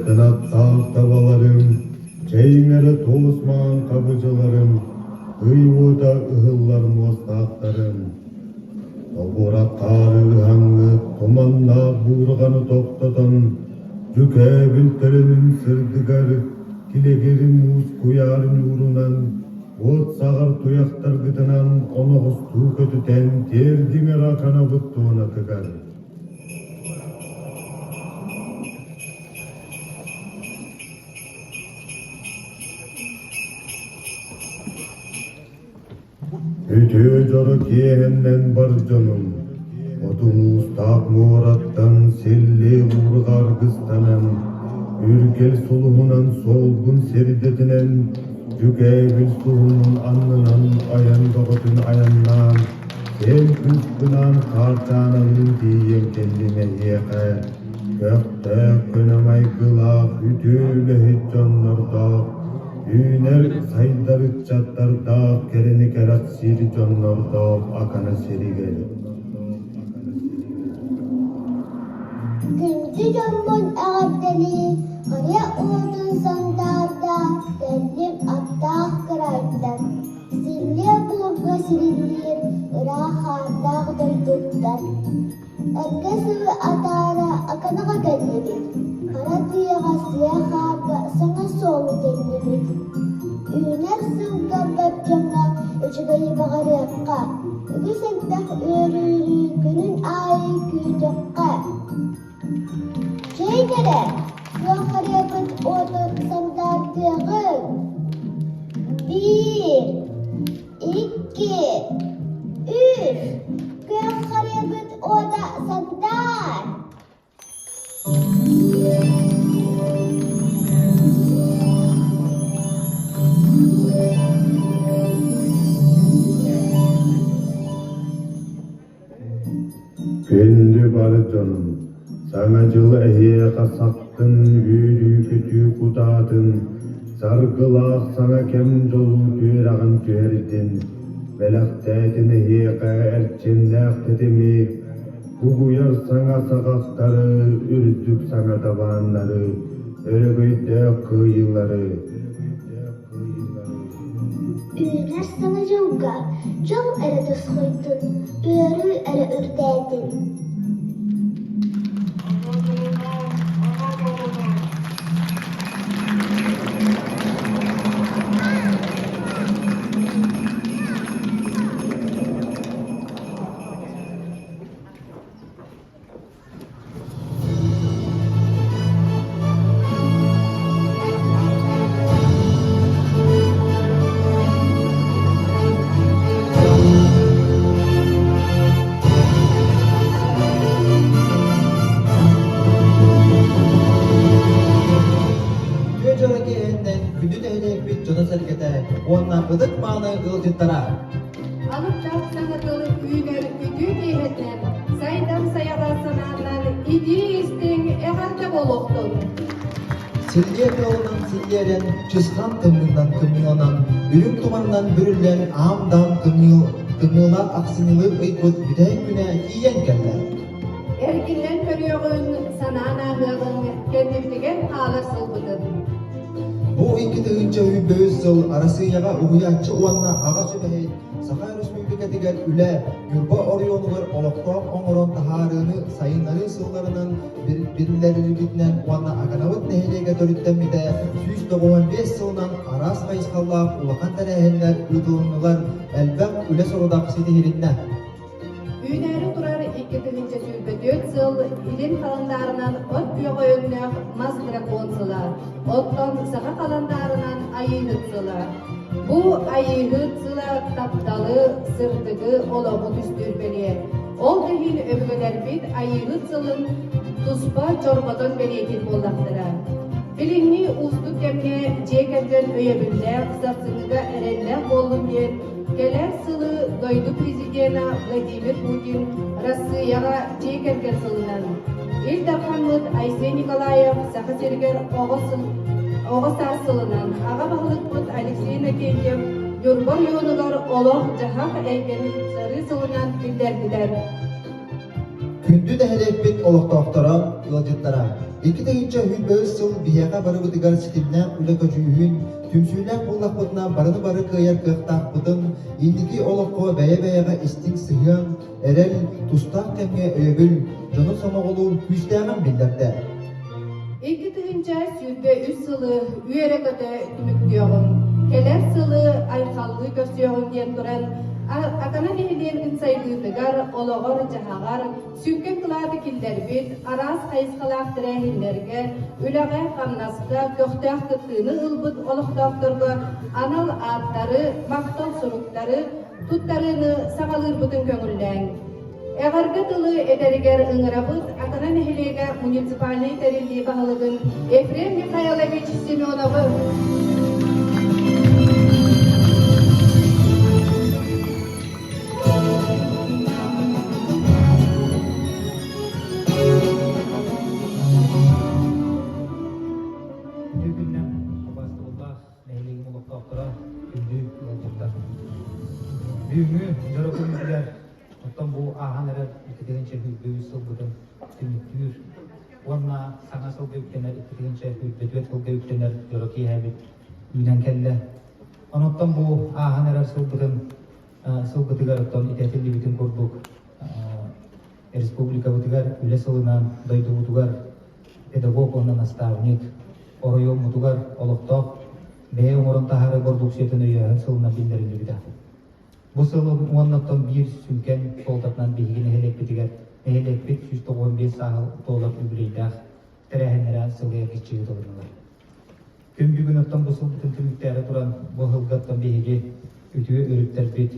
Эрдэтин аттаах табаларым, чэйиҥ эрэ туос маҥан хабыдьаларым, ый уота ыһыллар муостаахтарым. Тобураххаары ыһаҥҥыт туманнаах буурҕаны тохтотон, дьүкээбил төлөнүн сырдыгар килэгир муус куйаар ньуурунан, уот саҕар туйахтаргытынан оноҕостуу көтүтэн тиэрдиҥ эрэ аканабыт туонатыгар. Үтүө дьоро киэһэннэн бар дьонум, хоту муустаах муораттан силлиэ уурҕа аргыстанан, үргэл сулуһунан суолгун сирдэтинэн, дьүкээбил суһумун аннынан айан бөҕөтүн айаннаан, Эн кыыспынаан Хаартааналыын тиийэн кэллим эһиэхэ, көхтөөх көнө майгылаах үтүө үлэһит дьоннордоох, үүнэр сайдар ыччаттардаах кэрэни кэрэхсиир дьоннордоох Акана сиригэр. Күндү дьоммун эҕэрдэлии, харыйа уотун сандаарда, кэллим аптаах кыраайтан. Силлиэ буурга сириллиир ыраах хаардаах дойдуттан Эргэ сылы атаара Аканаҕа кэллибит, хара тыаҕа сыа хаарга саҥа суолу тэллибит. Үүнэр сылга бар дьоҥҥо үчүгэйи баҕарыахха, үгүс элбэх үөрүүнү күнүн аайы күүтүөххэ. Чэй эрэ, күөх харыйабыт уотун сандаардыаҕыҥ. Биир, икки, үс, күөх харыйабыт уота сандаар! Күндү бар дьонум, Саҥа дьыл эһиэхэ сахтын, үөрүү-көтүү кутаатын, саргылаах саҥа кэм дьолу түөрэҕин түһэрдин, бэлэхтээтин эһиэхэ эрчимнээх тэтими, угуйар саҥа саҕахтары, үрдүк саҥа дабааннары, өрөгөйдөөх кыайыылары. Үүнэр саҥа дьылга дьол эрэ тосхойдун, үөрүү эрэ үрдээтин. Үтүө дьоро киэһэннэн күндү нэһилиэкпит дьоно-сэргэтэ уонна ытык-мааны ыалдьыттара! Алыптаах саҥа тыл үүнэр үтүө киэһэтинэн, сайдам сайаҕас санааннан итии-истиҥ эҕэрдэ буолуохтун! Силлиэ тыалынан силлиэрэн, чысхаан тымныынан тымныыланан, үрүҥ туманынан бүрүллэн аам-даам тымныылаах ахсынньылыыр ыйбыт бүтэһик күнэ тиийэн кэллэ. Эргиллэн көрүөҕүҥ, санаан ааһыаҕыҥ, кэннибитигэр хаалар сылбытын. Бу 2023 сыл Арассыыйаҕа уһуйааччы уонна аҕа сүбэһит Саха Өрөспүүбүлүкэтигэр үлэ Ньурба оройуонугар олохтоох оҥорон таһаарыыны сайыннарыы сылларынан биллэриллибитинэн уонна Аканабыт нэһилиэгэ төрүттэммитэ 195 сылынан араас хайысхалаах улахан тэрээһиннэр ыытылыннылар, элбэх үлэ сорудах ситиһилиннэ. Үүнээри турар 2024 сыл илин халандаарынан от күөҕэ өҥнөөх мас дракон сыла, оттон саха халандаарынан Айыыһыт сыла. Бу Айыыһыт сыла тапталы, сырдыгы, олоҕу түстүүр бэлиэ. Ол да иһин өбүгэлэрбит Айыыһыт сылын туспа чорботон бэлиэтиир буоллахтара. Билиҥҥи уустук кэмҥэ дьиэ кэргэн өйөбүллээх, сарсыҥҥыга эрэллээх буоллун диэн Кэлэр сылы дойду президенэ Владимир Путин Россияҕа дьиэ кэргэн сылынан, Ил Дархаммыт Айсен Николаев Саха сиригэр оҕо, сыл, оҕо саас сылынан, аҕа баһылыкпыт Алексей Иннокентьев Ньурба оройуонугар олох-дьаһах эйгэни тупсарыы сылынан биллэрдилэр. Күндү нэһилиэкпит олохтоохторо, ыалдьыттара! 2023 сыл биһиэхэ барыбытыгар ситимнээх үлэ көдьүүһүн, түмсүүлээх буоллахпытына барыны бары кыайар кыахтаахпытын, инники олоххо бэйэ-бэйэҕэ истиҥ сыһыан, эрэл, тустаах кэмҥэ өйөбүл, дьону сомоҕолуур күүстээҕин биллэрдэ. 2023 сылы үөрэ-көтө түмүктүөҕүҥ, кэлэр сылы айхаллыы көрсүөҕүҥ диэн туран, Акана нэһилиэгин сайдыытыгар, олоҕор-дьаһаҕар сүҥкэн кылааты киллэрбит араас хайысхалаах тэрээһиннэргэ, үлэҕэ-хамнаска көхтөөх кыттыыны ылбыт олохтоохторго анал ааттары, махтал суруктары туттарыыны саҕалыырбытын көҥүллээҥ. Эҕэрдэ тылы этэригэр ыҥырабыт Акана нэһилиэгэ муниципальнай тэриллии баһылыгын Ефрем Михайлович Семеновы. Үтүө күннэн убаастабыллаах нэһилиэгим олохтоохторо, күндү ыалдьыттар. Бүгүҥҥү дьоро күммүтүгэр оттон бу ааһан эрэр 2023 сылбытын түмүктүүр уонна саҥа сылга үктэнэр 2024 сылга үктэнэр дьоро киэһэбит үүнэн кэллэ. Онуттан бу ааһан эрэр сылбытын сылбытыгар оттон итэтиллибитин курдук республикабытыгар үлэ сылынан дойдубутугар педагог уонна наставник оройуоммутугар олохтоох бэйэ оҥорон таһаарыы бородууксуйатын өйөөһүн сылынан биллэриллибитэ. Бу сыл уоннаттан биир сүҥкэн суолтатынан биһиги нэһилиэкпитигэр нэһилиэкпит 195 сааһы туолар үбүлүөйдээх тэрээһиннэрэ сылы эргиччи ыытылыннылар. Күн бүгүн оттон бу сылбытын түмүктээри туран бу сылгаттан биһиги үтүө өрүттэрбит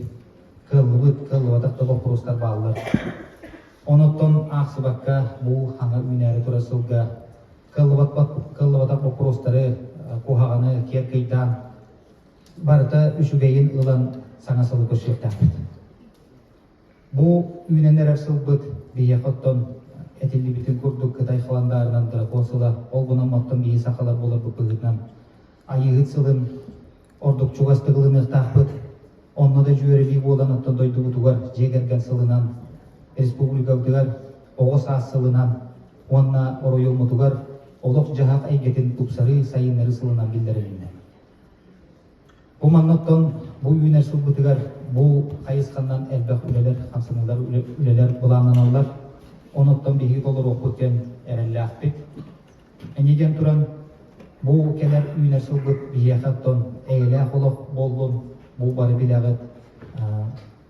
кыаллыбыт, кыаллыбатах да боппуруостар бааллар. Онуттан аахсыбакка бу хаҥа үүнээри турар сылга кыаллыбатах боппуруостары куһаҕаны киэр кыйдаан барыта үчүгэйин ылан саҥа сылы көрсүөхтээхпит. Бу үүнэн эрэр сылбыт биһиэхэ оттон этиллибитин курдук Кытай халандаарынан дракон сыла, ол гынан оттон биһи сахалар буоларбыт быһыытынан Айыыһыт сылын ордук чугастык ылыныахтаахпыт. Онно да дьүөрэлии буолан оттон дойдубутугар дьиэ кэргэн сылынан, республикабытыгар оҕо саас сылынан уонна оройуоммутугар олох-дьаһах эйгэтин тупсарыы, сайыннарыы сылынан биллэрилиннэ. Бу манныктан бу үүнэр сылбытыгар бу хайысханан элбэх үлэлэр, хамсаныылар, үлэлэр былааннаналлар. Онуттан биһиги толоруохпут диэн эрэллээхпит. Инньэ диэн туран, бу кэлэр үүнэр сылбыт биһиэхэ оттон эйэлээх олох буоллун, бу бары билэҕит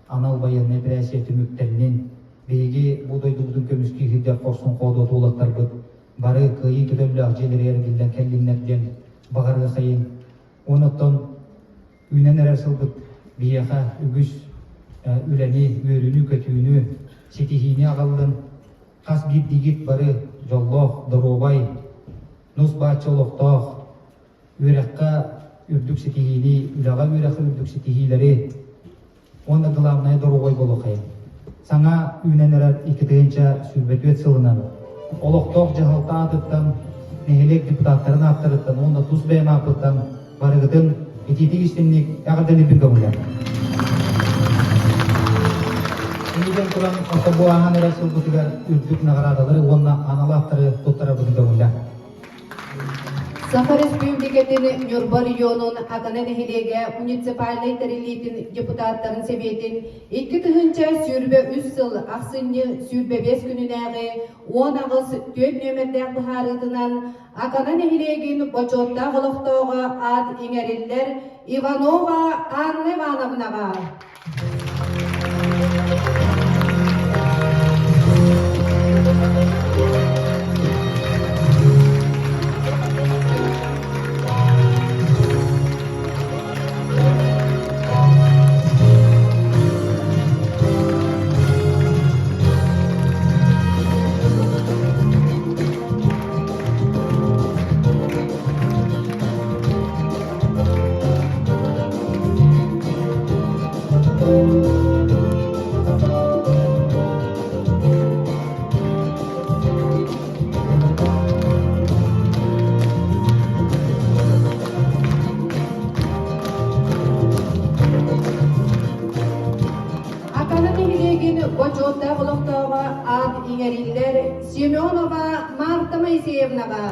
анал байыаннай эпэрээссийэ түмүктэринэн биһиги бу дойдубутун көмүскүү сылдьар хорсун хоодуот уолаттарбыт бары кыайыы көтөллөөх дьиэлэригэр эргиллэн кэллиннэр диэн баҕарыахайын. Онон үүнэн эрэр сылбыт биһиэхэ үгүс үлэни, үөрүүнү-көтүүнү, ситиһиини аҕаллын. Хас биирдиигит бары дьоллоох, доруобай, нус-бааччы олохтоох, үөрэххэ үрдүк ситиһиини, үлэҕэ үөрэххэ үрдүк ситиһиилэри уонна главное доруобай буолуохайын. Саҥа үүнэн эрэр 2024 сылынан олохтоох дьаһалта аатыттан, нэһилиэк депутаттарын ааттарыттан уонна тус бэйэм ааппыттан барыгытын итиитик истиҥник эҕэрдэлиирбин көҥүллээн. Иннигэн туран орто бу ааһан эрэр сылбытыгар үрдүк наҕараадалары уонна анал ааттары туттарарбытын көҥүллээн. Саха Республикатын Ньурба регионун Акана нэһилиэгэ муниципальнай тэриллиитин депутаттарын сэбиэтин 2023 сыл ахсынньы 25 күнүнээҕи 18 түөрт нүөмэрдээх быһаарыытынан Акана нэһилиэгин бочуоттаах олохтооҕо аат иҥэриллэр Иванова Анна Ивановнаҕа. Акана нэһилиэгин бочуоттаах олохтооҕо аат иҥэриллэр Семенова Марта Моисеевнаҕа.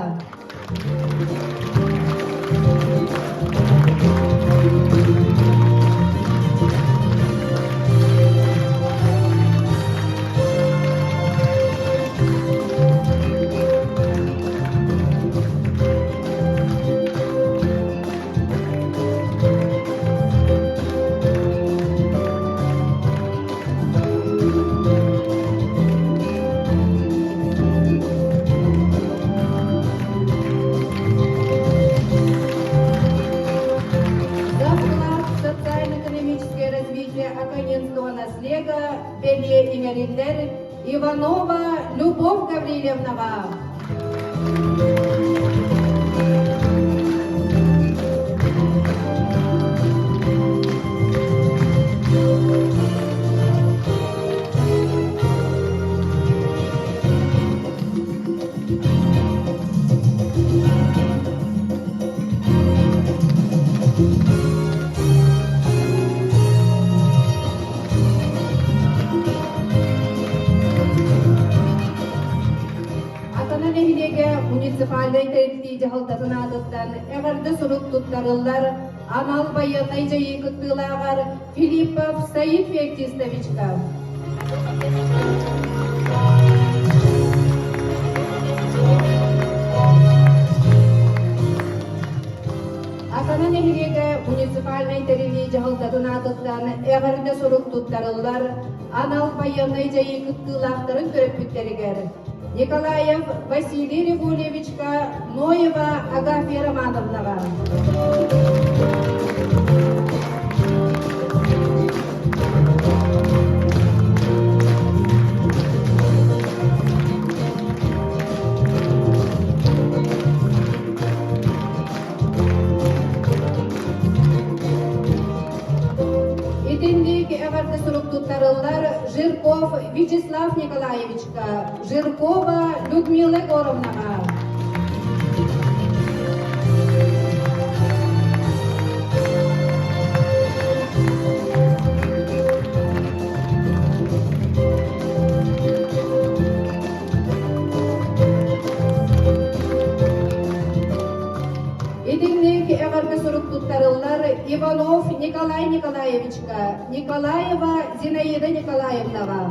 Завклад социально-экономическое развитие Аконинского наслега бэлиэ иҥэриллэр Иванова Любовь Гаврильевнаҕа. Атана нэһилиэгэ муниципальнай тэриллии дьаһалтатын аатыттан эҕэрдэ сурук туттарыллар анал байыаннай дьайыы кыттыылааҕар Филиппов Саид Феоктистовичка. Акана нэһилиэгэ муниципальнай тэриллии дьаһалтатын аатыттан эҕэрдэ сурук туттарыллар анал байыаннай дьайыы кыттыылаахтарын төрөппүттэригэр Николаев Василий Револьевичка, Ноева Агафья Романовнаҕа. Итинник эҕэрдэ сурук туттарыллар Жирков Вячеслав Николаевичка, Жиркова Людмила Егоровнаҕа. Итинник эҕэрдэ сурук туттарыллар Иванов Николай Николаевичка, Николаева Зинаида Николаевнаҕа.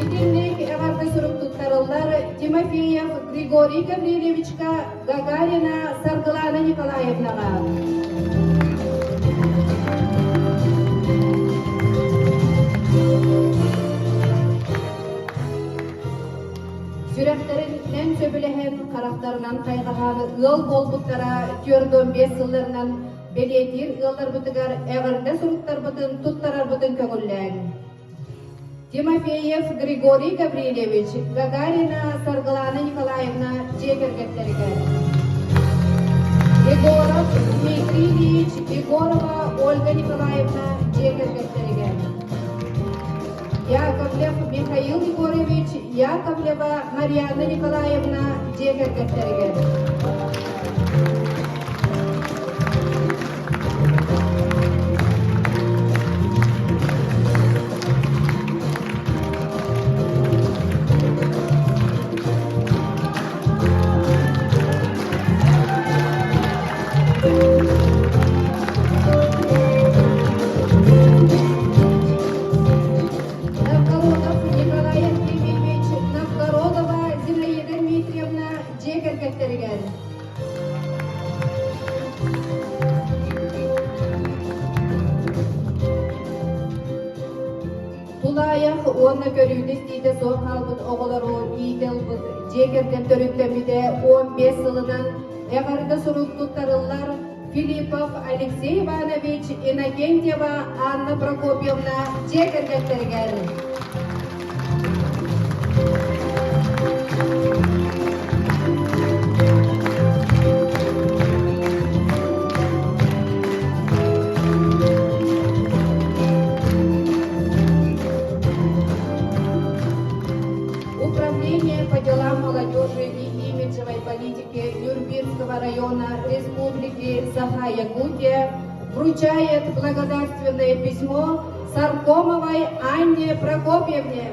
Итинник эҕэрдэ сурук туттарыллар Тимофеев Григорий Гаврильевичка, Гагарина Саргылана Николаевнаҕа. Сүрэхтэринэн сөбүлэһэн, харахтарынан хайҕаһан ыал буолбуттара 45 сылларынан бэлиэтиир ыалларбытыгар эҕэрдэ суруктарбытын туттарарбытын көҥүллээҥ. Тимофеев Григорий Гаврильевич, Гагарина Саргылана Николаевна дьиэ кэргэттэригэр. Егоров Дмитрий Ильич, Егорова Ольга Николаевна дьиэ кэргэттэригэр. Яковлев Михаил Егорович, Яковлева Марианна Николаевна дьиэ кэргэттэригэр. Новгородов Николай Артемьевич, Новгородова Зинаида Дмитриевна дьиэ кэргэттэригэр. Тулаайах уонна көрүүтэ-истиитэ суох хаалбыт оҕолору иитэ ылбыт дьиэ кэргэн төрүттэммитэ 15 сылынан эҕэрдэ сурук туттарыллар Филиппов Алексей Иванович, Иннокентьева Анна Прокопьевна дьиэ кэргэттэригэр. Управление по делам молодежи и имиджевой политики. политики Нюрбинского района Республики Саха-Якутия вручает благодарственное письмо Саркомовой Анне Прокопьевне.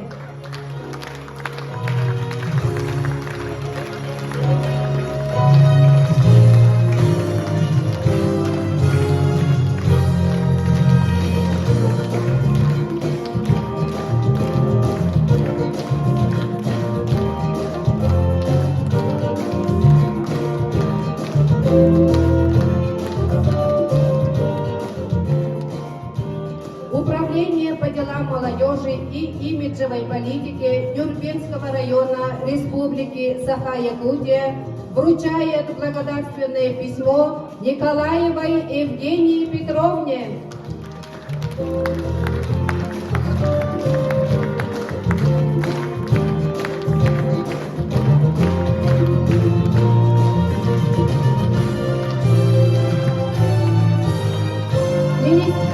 Управление по делам молодежи и имиджевой политики Нюрбинского района Республики Саха-Якутия вручает благодарственное письмо Николаевой Евгении Петровне.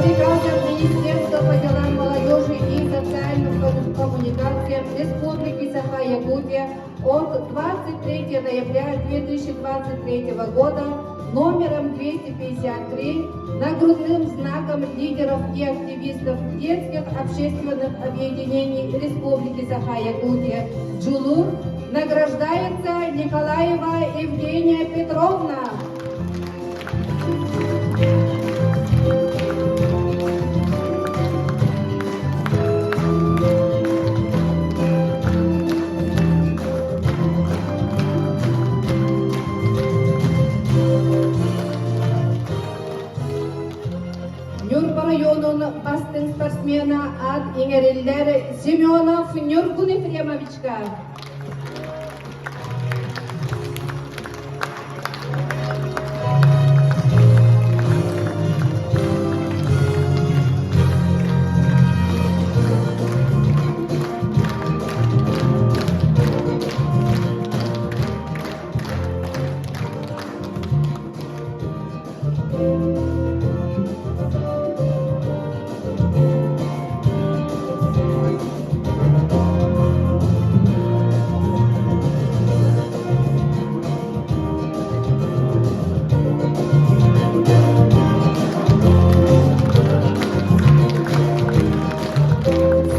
Приказом Министерства по делам молодежи и социальным коммуникациям Республики Саха-Якутия от 23 ноября 2023 года номером 253 нагрудным знаком лидеров и активистов детских общественных объединений Республики Саха-Якутия «Джулур» награждается Николаева Евгения Петровна. Ньурба районун бастыҥ спортсмена ат иҥэриллэр Семенов Ньургун Ефремовичка.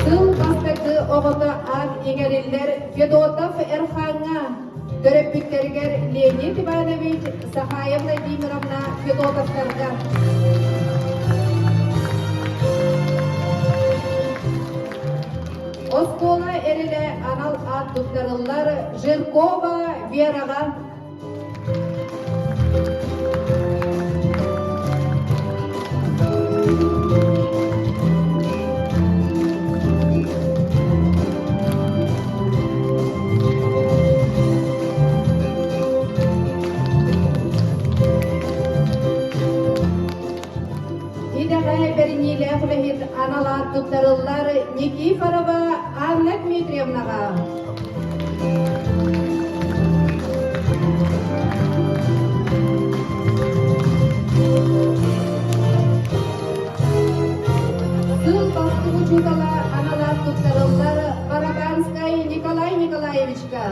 Сыл бастакы оҕото аат иҥэриллэр Федотов Эрхаҥҥа төрөппүттэригэр Леонид Иванович, Сахая Владимировна Федотовтарга. Оскуола эрэлэ анал аат туттарыллар Жиркова Вераҕа. Идэҕэ бэриниилээх үлэһит анал аат туттарыллар Никифорова Анна Дмитриевнаҕа. Сыл бастыҥ учуутала анал аат туттарыллар Барабанскай Николай Николаевичка.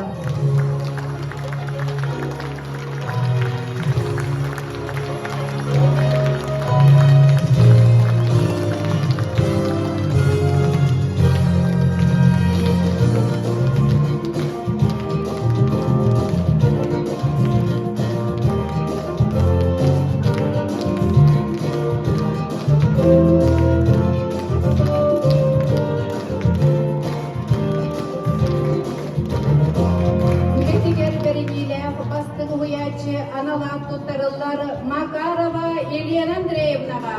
Үлэтигэр бэриниилээх бастыҥ уһуйааччы анал аат туттарыллар Макарова Елена Андреевнаҕа.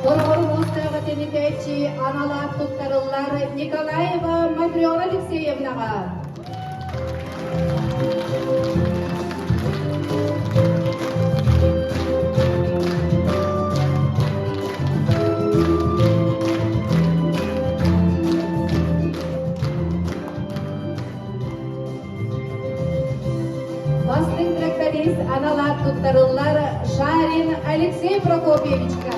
Хороҕор улуустааҕы тэнитээччи анал аат туттарыллар Николаева Матрена Алексеевнаҕа. Специалист анал аат туттарыллар Шарин Алексей Прокопьевичка.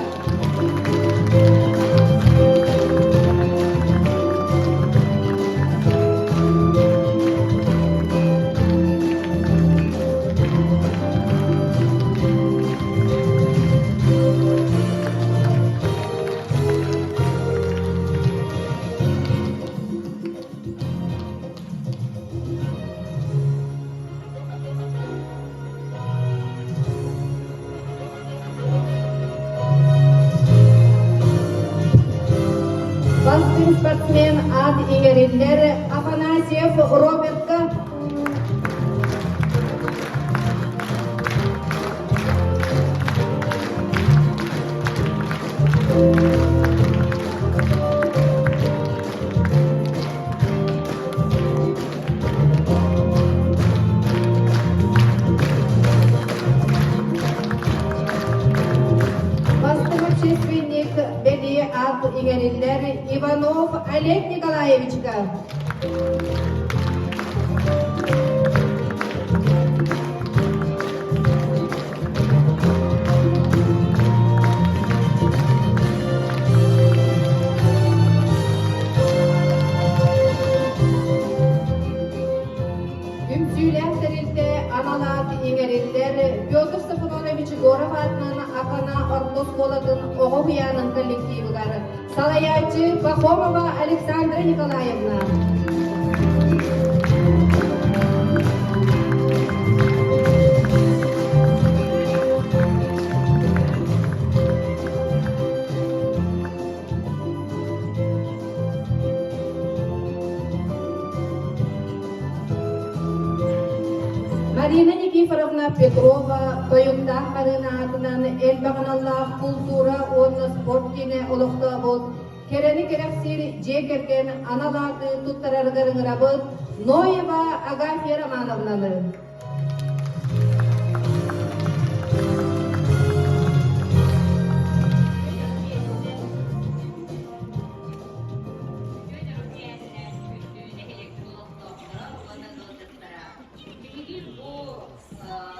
Бастыҥ спортсмен аат иҥэриллэр Афанасьев Робертка. Бастыҥ общественник бэлиэ аат иҥэриллэр Иванов Олег Николаевичка. Үҥсүүлээх тэрилтэ анал аат иҥэриллэр Петр Софронович Егоров аатынан Акана орто оскуолатын оҕо уһуйаанын коллективыгар салайааччы Пахомова Александра Николаевна. Марина Никифоровна Петрова тойуктаах Марыына аатынан элбэх аналлаах култуура уонна спорт киинэ олохтообут кэрэни кэрэхсиир дьиэ кэргэн анал ааты туттарарыгар ыҥырабыт Ноева Агафья Романовнаны. Биһиги бу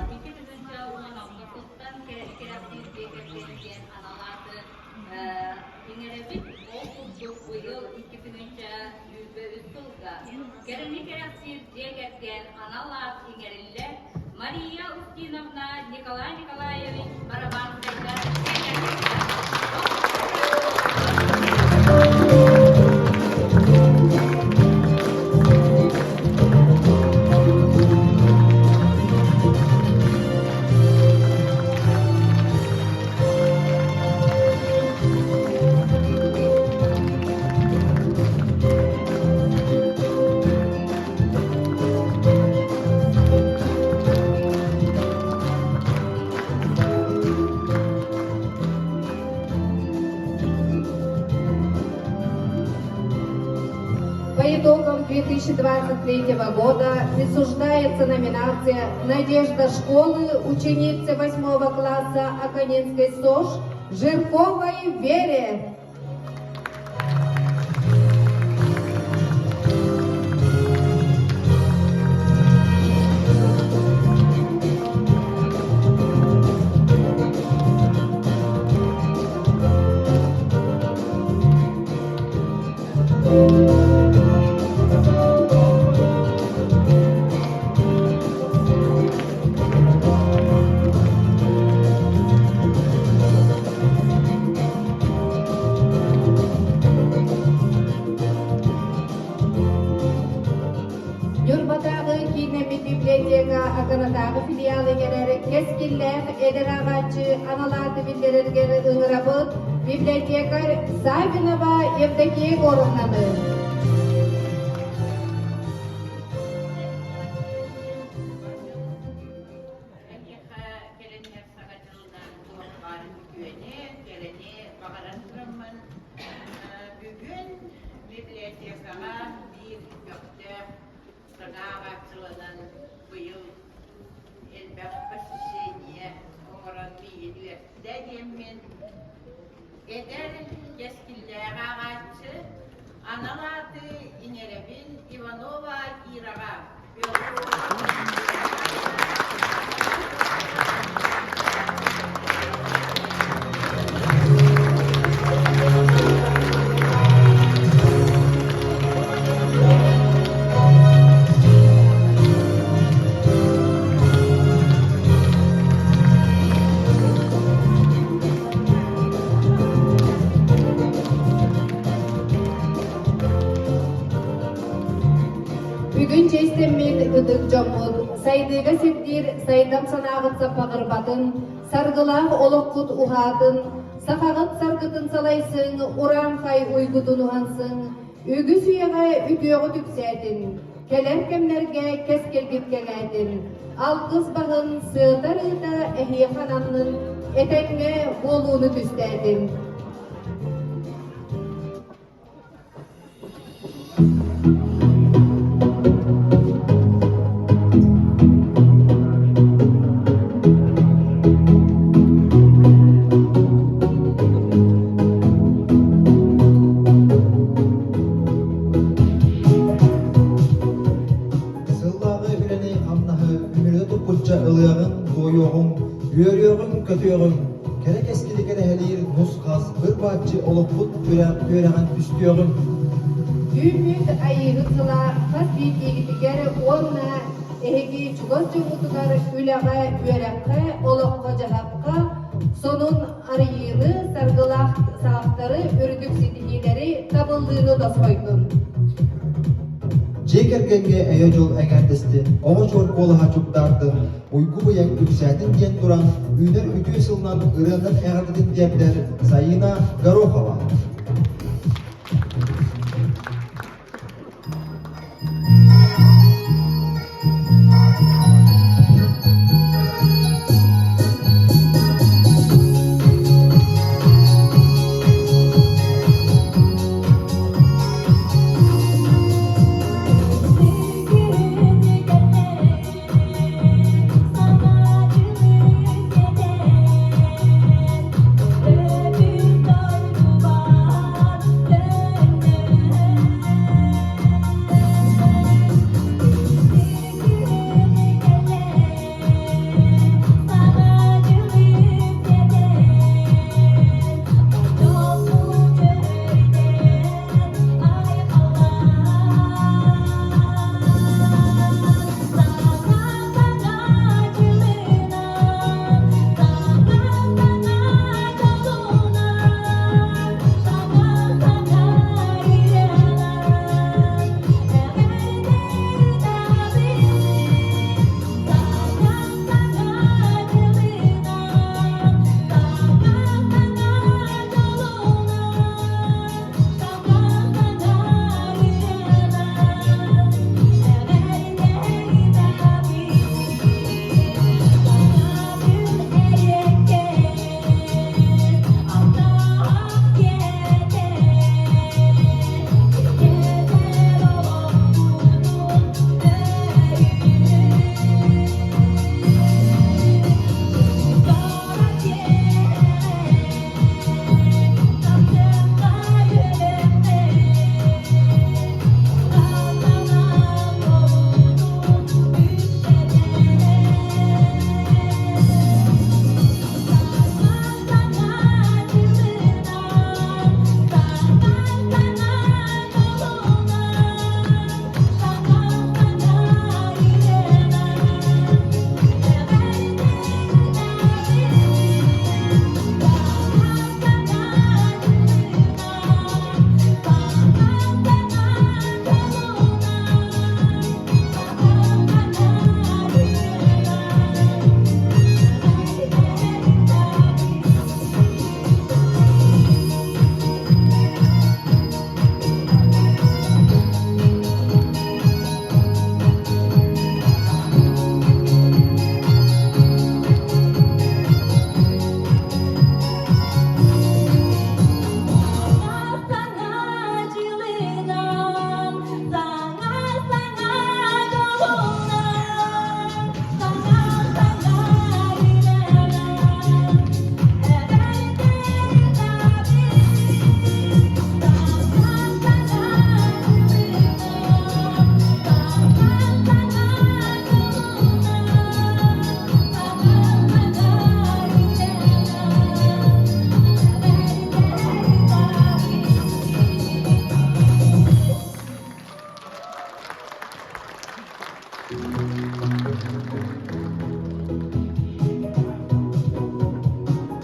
2016 сылтан кэрэхсиир дьиэ кэргэн диэн анал ааты иҥэрэбит. Ол курдук быйыл 2023 сылга кэрэни кэрэхсиир дьиэ кэргэн анал аат иҥэриллэр Мария Устиновна Николай Николаевич Барабанскайдар дьиэ По итогам 2023 года присуждается номинация «Надежда школы» ученицы 8 класса Аконинской СОЖ Жирковой Вере. Ньурбатааҕы кииннэммит библиотека Аканатааҕы филиалы иҥэрэр кэскиллээх эдэр ааҕааччы анал ааты биллэрэргэр ыҥырабыт библиотекарь Саввинова Евдокия Егоровнаны. Эһиэхэ кэлэн иһэр саҥа дьылынан туох баар үтүөнү, кэрэни баҕаран тураммын, бүгүн библиотекаҕа биир көхтөөх саҥа ааҕааччыланан быйыл элбэх посещение оҥорон миигин үөртэ диэммин эдэр кэскиллээх ааҕааччы анал ааты иҥэрэбин Иванова Кираҕа. Сайдыыга сирдиир сайдам санааҕыт саппаҕырбатын, саргылаах олоххут уһаатын, сахаҕыт саргытын салайсыҥ, урааҥхай уйгутун уһансыҥ, үгүс үйэҕэ үтүөҕүт үксээтин, кэлэр кэмнэргэ кэскилгит кэҥээтин, алгыс баһын сыатар ыыта эһиэхэ ананнын, этэҥҥэ буолууну түстээтин. Сыллааҕы үлэни-хамнаһы үмүрүтэ туппучча ылыаҕыҥ, туойуоҕуҥ, үөрүөҕүҥ-көтүөҕүҥ, кэрэ кэскили кэрэһэлиир нус-хас, ыр-бааччы олохпут түөрэҕин түстүөҕүҥ. Үүммүт Айыыһыт сыла хас биирдиигитигэр уонна эһиги чугас дьоҥҥутугар үлэҕэ, үөрэххэ, олоххо-дьаһахха сонун арыйыыны, саргылаах саҕахтары, үрдүк ситиһиилэри, табыллыыны тосхойдун. Дьиэ кэргэҥҥэ эйэ-дьол эҥээрдэстин, оҕо чуор куолаһа чугдаардын, уйгу-быйаҥ үксээтин диэн туран, үүнэр үтүө сылынан ырыанан эҕэрдэтин тиэрдэр Саина Горохова.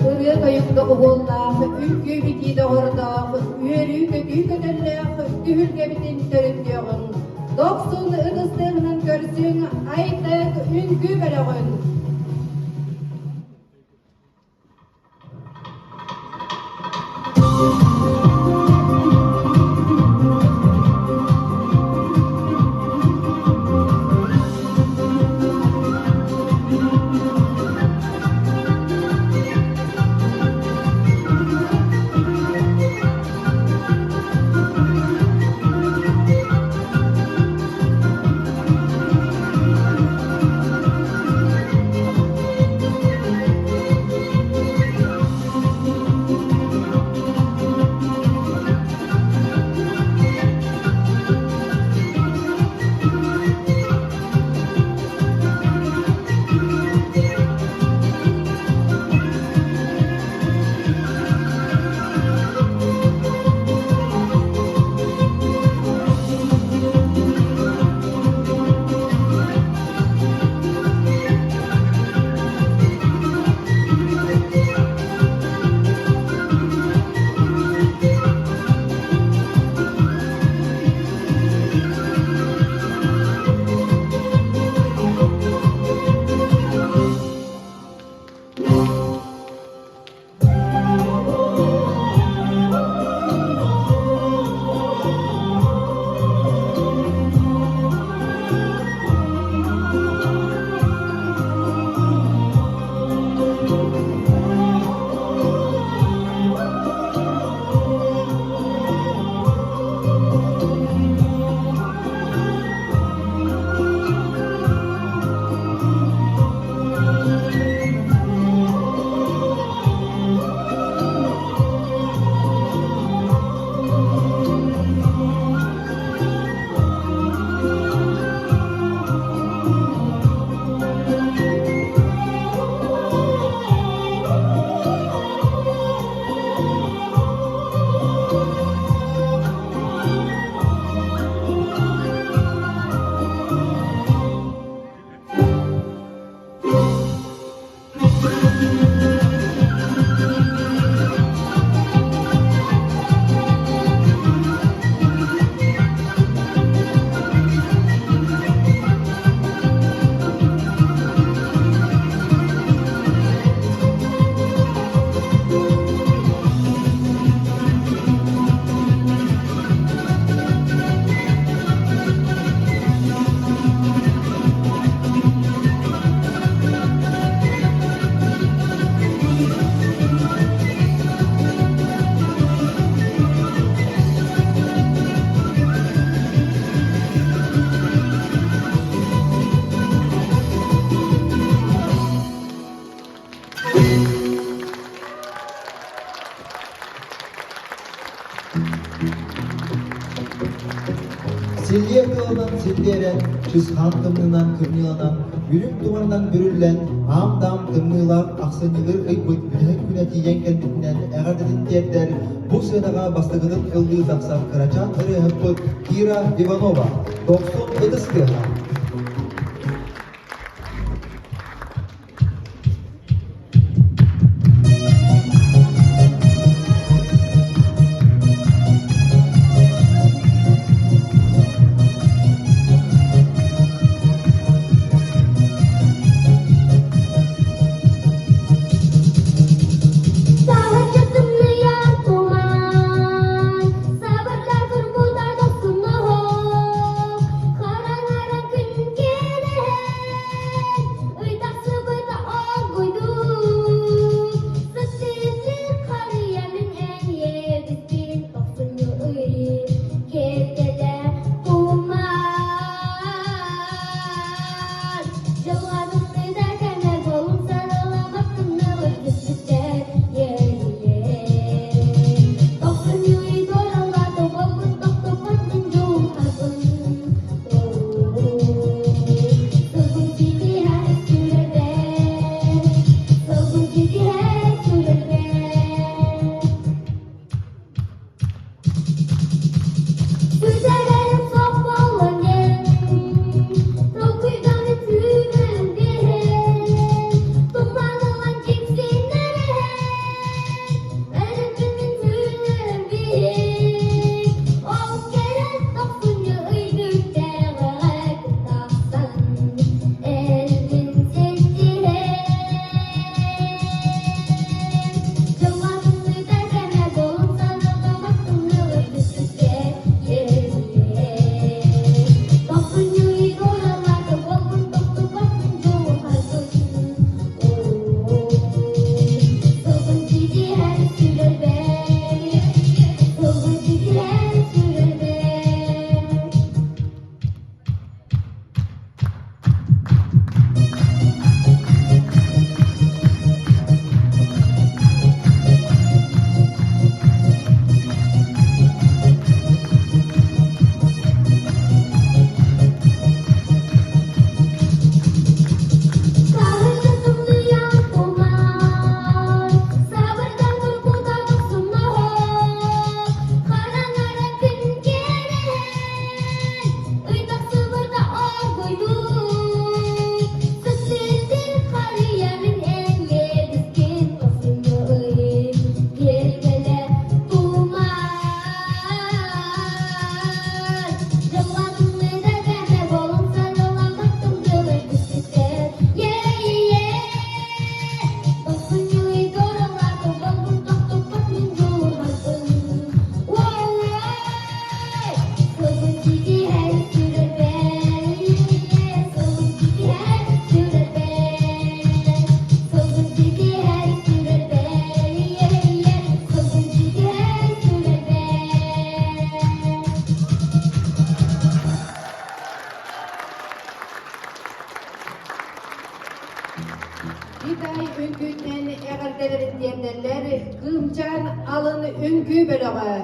Ырыа-тойук доҕуһуоллаах, үҥкүү-битии доҕордоох, үөрүү-көтүү көтөллөөх түһүлгэбитин төрүттүөҕүҥ. Дохсун ытыс тыаһынан. көрсүҥ Айтык үҥкүү бөлөҕүн. Силлиэ тыалынан силлиэрэн, чысхаан тымныынан кымньыыланан, үрүҥ туманынан бүрүллэн, аам-даам тымныылаах ахсынньылыыр ыйбыт бүтэһик күнэ тиийэн кэлбитинэн эҕэрдэтин тиэрдэр бу сыанаҕа бастакытын ыллыы тахсар кырачаан ырыаһыппыт Кира Иванова, дохсун ытыс тыаһа. Саһарча тымныйар туман, сабырдар турбутар дохсунноһо, хараҥаран күн Китай үҥкүүтүнэн эҕэрдэлэрин тиэрдэллэр Кыымчаан алын үҥкүү бөлөҕө.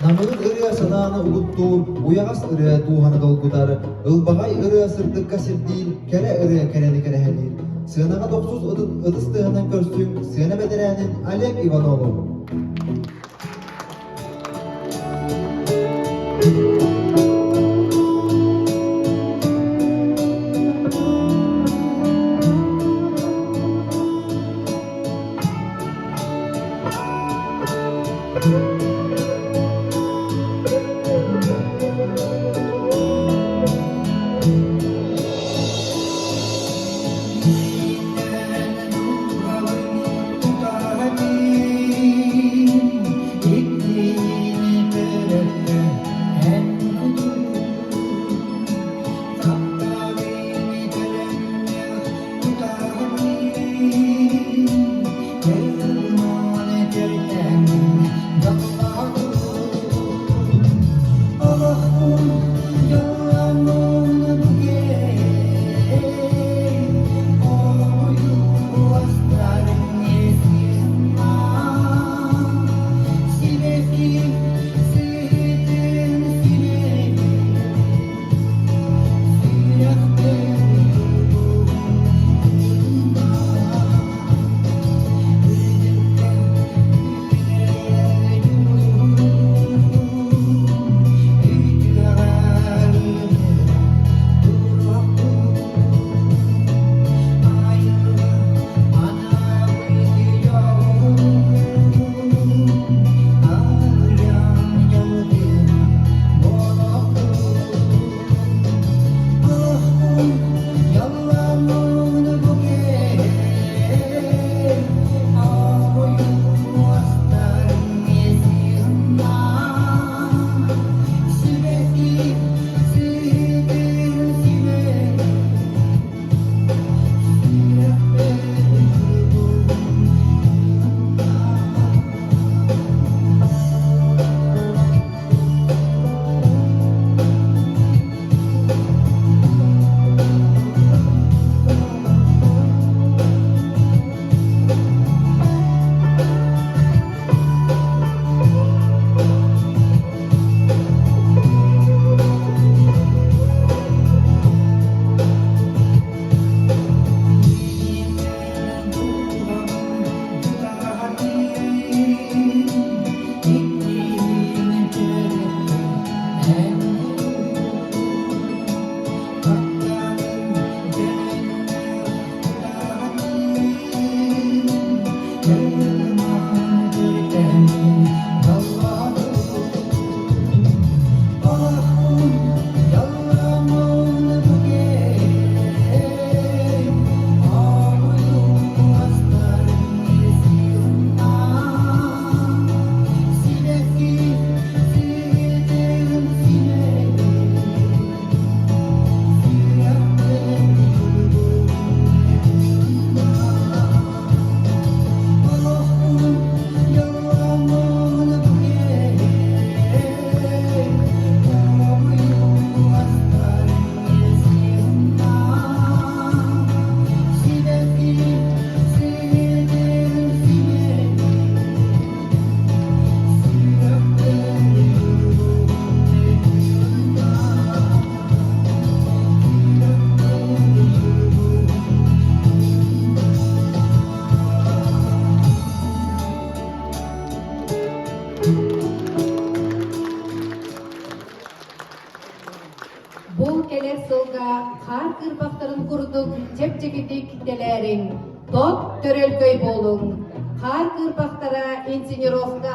Намыын ырыа санааны угуттуур, уйаҕас ырыа дууһаны долгутар, ылбаҕай ырыа сырдыкка сирдиир, кэрэ ырыа кэрэни кэрэһэлиир. Сыанаҕа дохсус ытыс тыаһынан көрсүҥ сыана бэтэрээнин Олег Иванову. сылга хаар кыырпахтарын курдук чэпчэкитик тэлээриҥ, тот төрөлкөй буолуҥ. Хаар кыырпахтара инсценировка.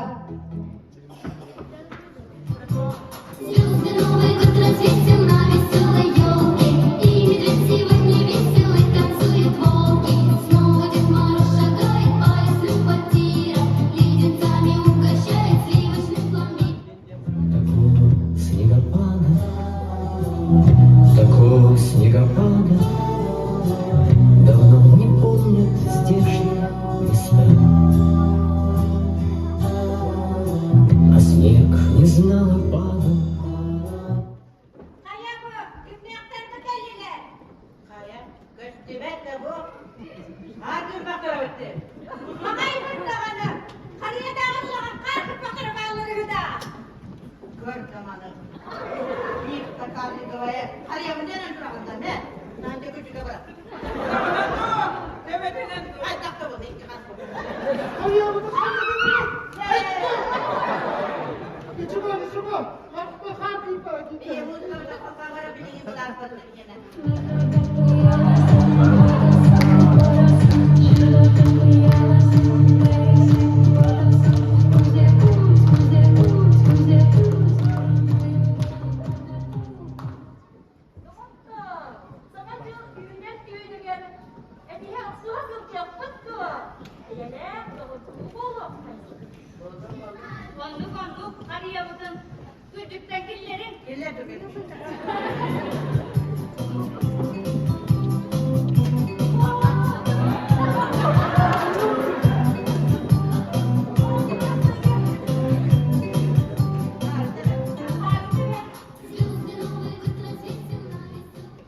Звезды Новый год развесил на веселой елке, И медведь сегодня весел и танцует волки. Снова Дед Мороз шагает по лесным квартирам, Леденцами угощает сливочным пломбиром. Такого снегопада, такого снегопада Давно не помнят здешние места. А снег не знал и падал. Хайа бу, кимнээхтэргэ кэллилэр? Хайа, көстүбэт да бу. Хаар кырбахтара Маҕай даҕаны, харыйатааҕы суоҕар хаар кырбахтара бааллар үһү да. Көр даҕаны. Биир такалыговая харыйабын диэн тураҕын да, Наанча күчүгэ бар. Хайдах да буолла икки хас. Ничего, ничего, хаар кыырпаҕа Ийэ музыкабыта хаппаҕара билигин былаахпатын иһэнэ. Саҥа дьыл үүнэр түүнүгэр этиһэ охсуһа сылдьыахпыт дуо? Эйэлээх доҕордуу буолуоххайын. Оннук-оннук харыйабытын күрдьүктэн киллэриҥ. Киллэр Звезды Новый год развесил на веселой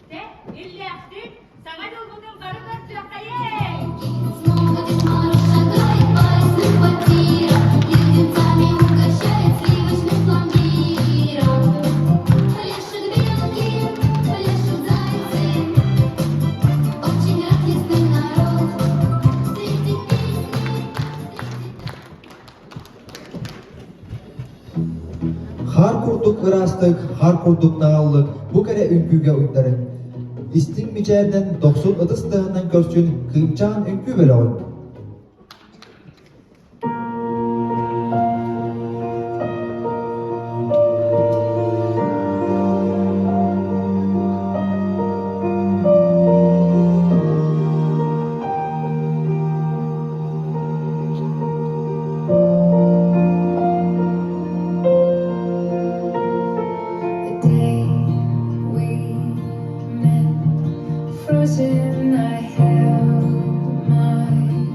Дьэ, иллээхтик, саҥа дьылбытын бары көрсүөххэйиҥ! Снова Дед Мороз шагает по лесным квартирам, Леденцами угощает сливочным пломбиром. Пляшут белки, пляшут зайцы, Очень рад лесной народ. Встретит песни, встретит Хаар курдук ыраастык, хаар курдук наҕыллык бу кэрэ үҥкүүгэ уйдарыҥ. Истиҥ мичээринэн дохсун ытыс тыаһынан көрсүн Кыымчаан үҥкүү бөлөҕүн. The day we met, frozen, I held my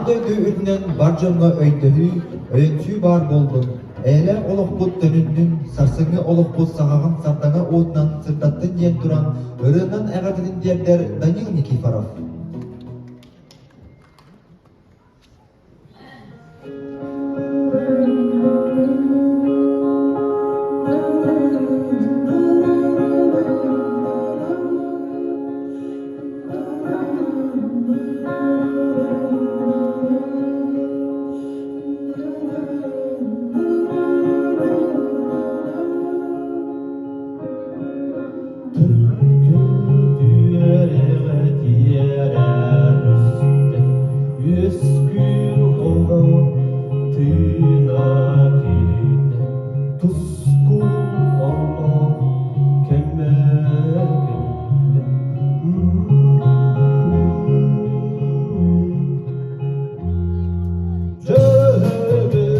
Аан дойду үрдүнэн бар дьоҥҥо өйдөһүү, өйөнсүү баар буоллун, эйэлээх олохпут төнүннүн, сарсыҥҥы олохпут саҕаҕын сардаҥа уотунан сырдаттын диэн туран ырыанан эҕэрдэтин тиэрдэр Данил Никифоров. Үөскүүр оҕо тыына киирдэ, тускул олох кэмэ кэллэ. Дьөһөгөй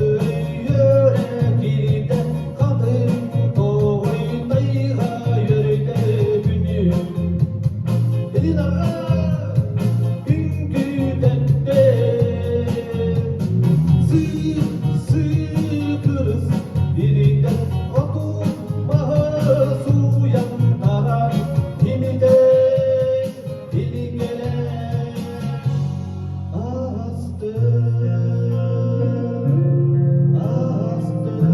үөрэ киирдэ, хатыҥ тоҕой тайҕа үөрдэ күнү. Илин арҕаа үҥкүүтэттэ. Сыы-сыы кырыс илиитэ оту маһы сууйан таран имитэн илиҥҥэлээн астын, астын.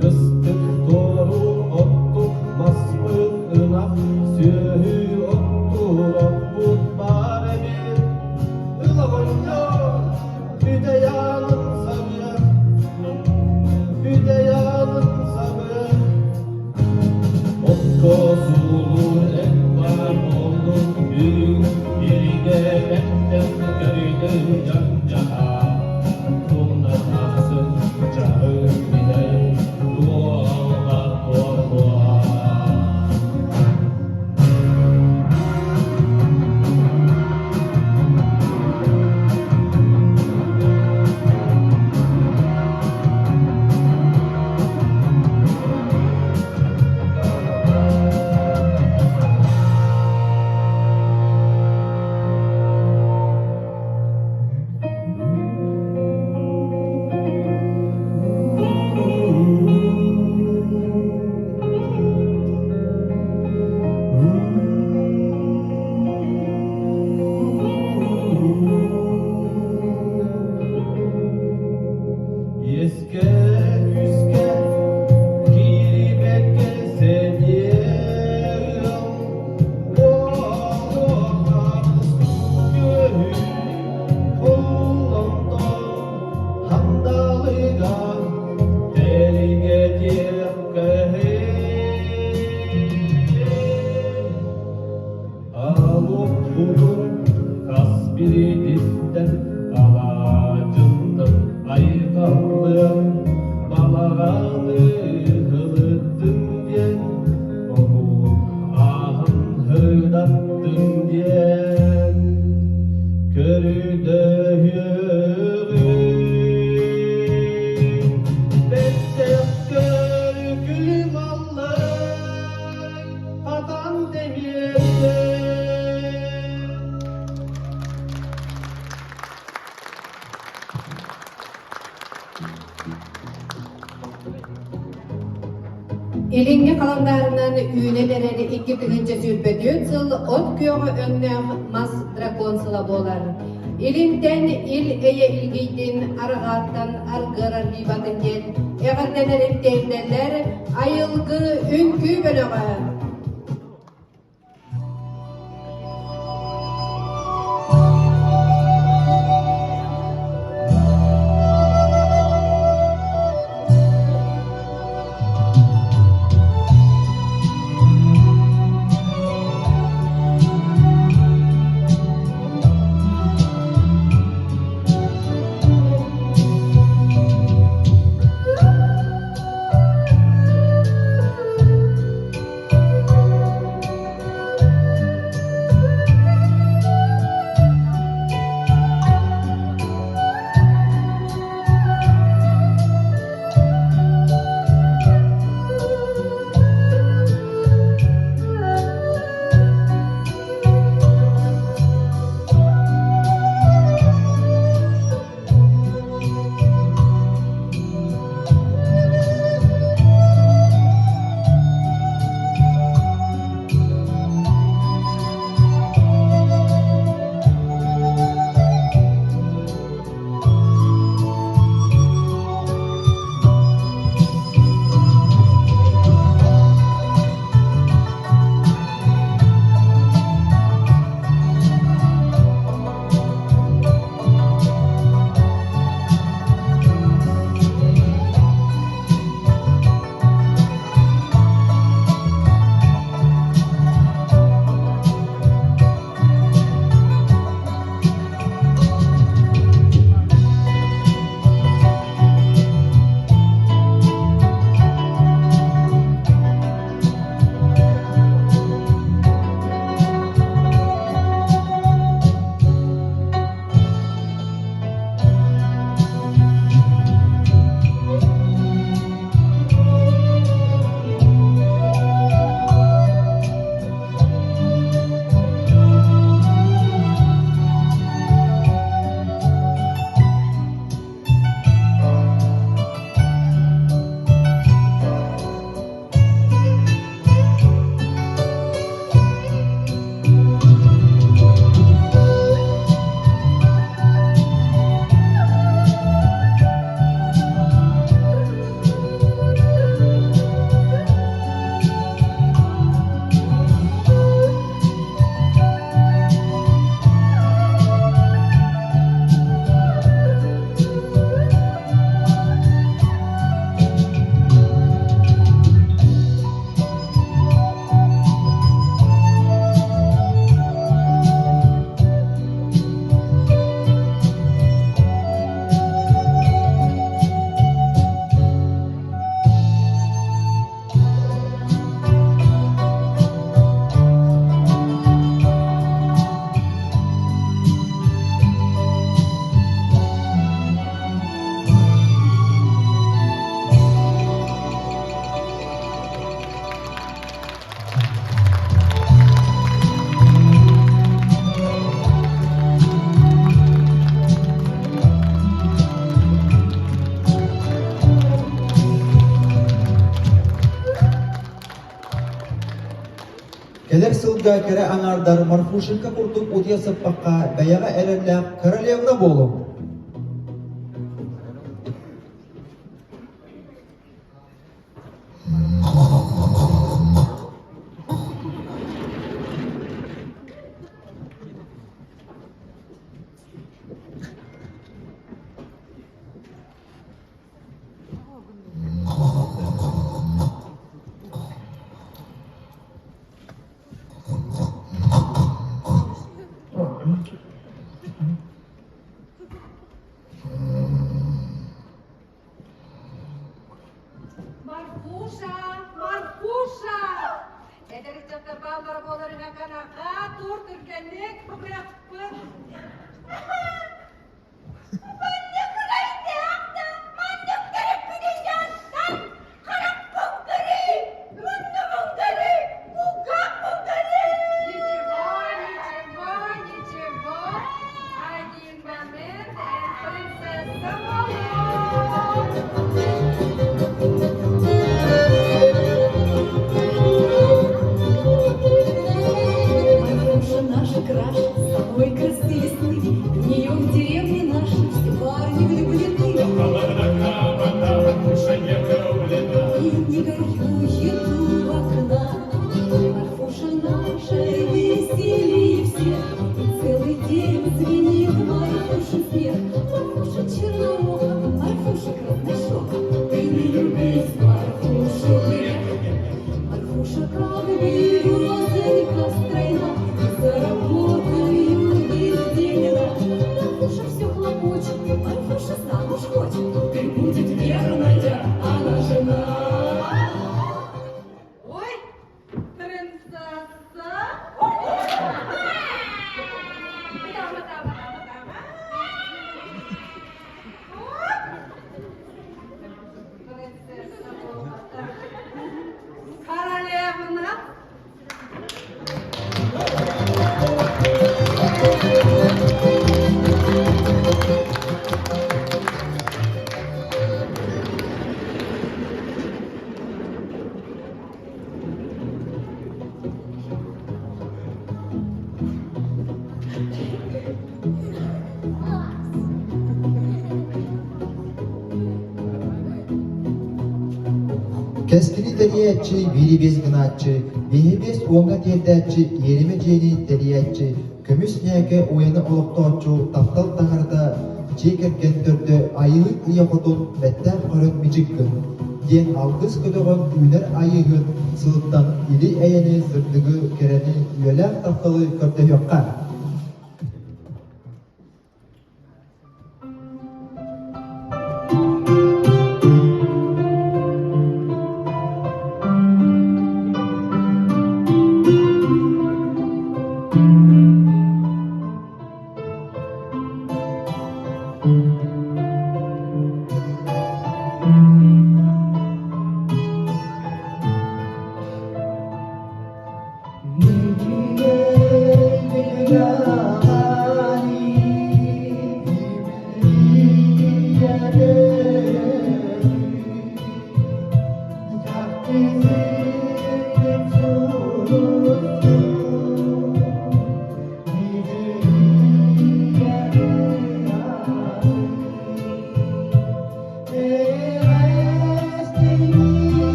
Кыстык туоруур оттук маспыт ынах сүөһү оттуур оппут баар эбит. Ылаҕынньар бүтэй аанын сабыа, бүтэй аанын сабыа. Окко суулуур эт баар буоллун, үрүҥ илгэ бэттэх көрүдүн дьон-дьаһаа. Тумнар ахсын чаһы билэр, туолбат буолуо. Иэскэ күүскэ киирибэккэ сэниэ ыал буолуохтаах көһүү холлонтон хандалыга тэригэтиэххэ Алуоппутун хас бириититтэн алаадьыннан айхаллыан балаҕаны ыһылыттын диэн ону ааһан һыдаттын диэн көрдөһүөҕүн бэттэх көргүлүм аллай хатан дэмиэрдэ. Илиҥҥи халандаарынан үүнэн эрэр 2024 сыл от күөҕэ өҥнөөх мас дракон сыла буолар. Илинтэн ил эйэ илгийдин, арҕааттан аргыар аргыйбатын диэн эҕэрдэлэрин тиэрдэллэр Айылгы үҥкүү бөлөҕө. сылга кэрэ аҥаардар Марфушенька курдук утуйа сыппакка бэйэҕэ эрэллээх королевна буолуҥ! Марфуша, Марфуша! Эдэр ыччаттар бааллара буолар ыҥаканаха тур түргэнник бырахпыт. Маннык ырайдаах да, маннык төрөппүтүн дьааттан харахпын көрүй, муннубун көрүй, кулгаахпын көрүй! Ничего, ничего, ничего. Один момент, and принцесса Молот. Марфуша наша краш, самой красы весны, В нее в деревне нашей все парни влюблены. И не горюет у окна. Марфуша наша веселее всех, И целый день звенит Марфуша смех. Марфуша черноуха, Марфуша краснощека, Ты не любись, Марфушу грех. Марфуша, как березонька стройна, И за работою весь день она. Марфуша все хлопочет, Марфуша замуж хочет, Ты будет верная, она жена. Ой, принцесса. Дама, дама, дама, дама. Принцесса Болота. Королевна. Кэскили тэрийээччи, биири биэс гынааччы, биэһи биэс уоҥҥа тиэрдээччи, иэримэ дьиэни тэрийээччи, көмүс ньээкэ уйаны олохтооччу, таптал таҥарата, дьиэ кэргэн төрдө Айыыһыт Ийэ Хотун бэттээх көрөн мичик гын диэн алгыс көтөҕөн үүнэр Айыыһыт сылыттан или-эйэни, сырдыгы, кэрэни, үйэлээх тапталы көрдөһүөххэ!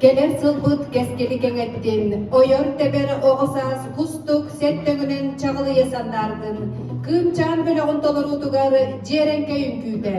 Кэлэр сылбыт кэскили кэҥэттин, ойор-тэбэр оҕо саас кустук сэттөҥүнэн чаҕылыйа сандаардын, Кыымчаан бөлөҕүн толоруутугар Дьиэрэҥкэй үҥкүүтэ.